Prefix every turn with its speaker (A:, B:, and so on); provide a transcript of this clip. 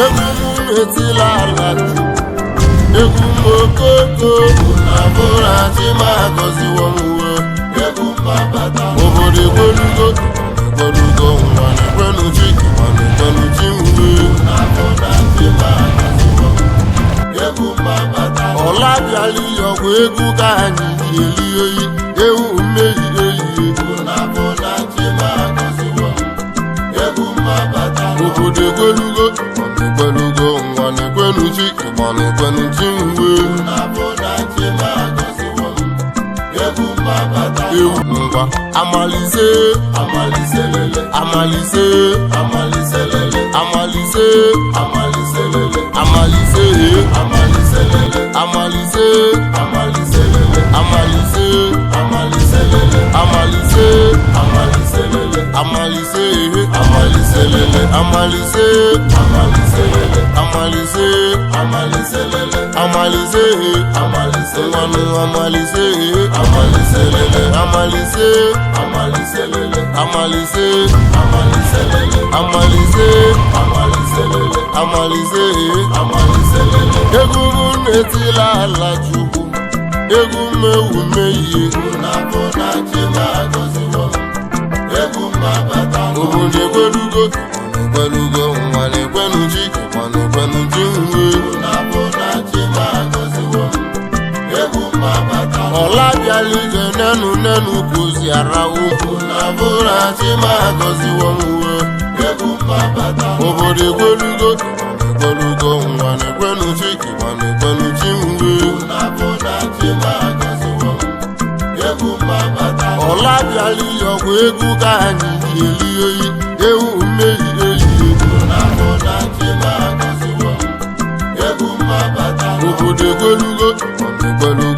A: Egwu m etila ala Chukwu, egwu m okoko na bụrachi ma agọziwo m uwe. Obodo egwelugo, egwelugo, nwa na-ekwenu chi, nwa na-ekwenu chi uwe. Ọla bịala ọgwụ egwu ka anyị ji eli oyi ewu mmehie eyi. Obodo egwelugo, egwelugo, nwa na-ekwenu chi, nwa na-ekwenu chi uwe. Ewu ngwa amalise,
B: Amaliselele,
A: amalise,
B: amaliselele,
A: amalise,
B: amaliselele,
A: amalise,
B: amaliselele,
A: amalise,
B: amaliselele,
A: amalise,
B: amaliselele,
A: amalise,
B: amaliselele,
A: amalise,
B: amaliselele,
A: amalise,
B: amaliselele,
A: amalise,
B: amaliselele,
A: amalise,
B: amaliselele,
A: nwanụ amalise,
B: amaliselele,
A: amalise,
B: amaliselele,
A: amalise,
B: amaliselele,
A: amalise,
B: amaliselele,
A: amalise.
B: Amaliselele.
A: Egwu m na-etila ala Chukwu, egwu m ewu mehie. Obodo egwelugo, egwelugo, nwa na-ekwenu chi, nwa na-ekwenu chi uwe. Ọla bịala ije nenu nenu kụzi ara ugwu na bụrachi ma agọziwo m uwe. Obodo egwelugo, egwelugo, nwa na-ekwenu chi, nwa na-ekwenu chi uwe. Ọla bịala ọgwụ egwu ka anyị ji eli oyi ewu mmehie eyi. Obodo egwelugo, egwelugo,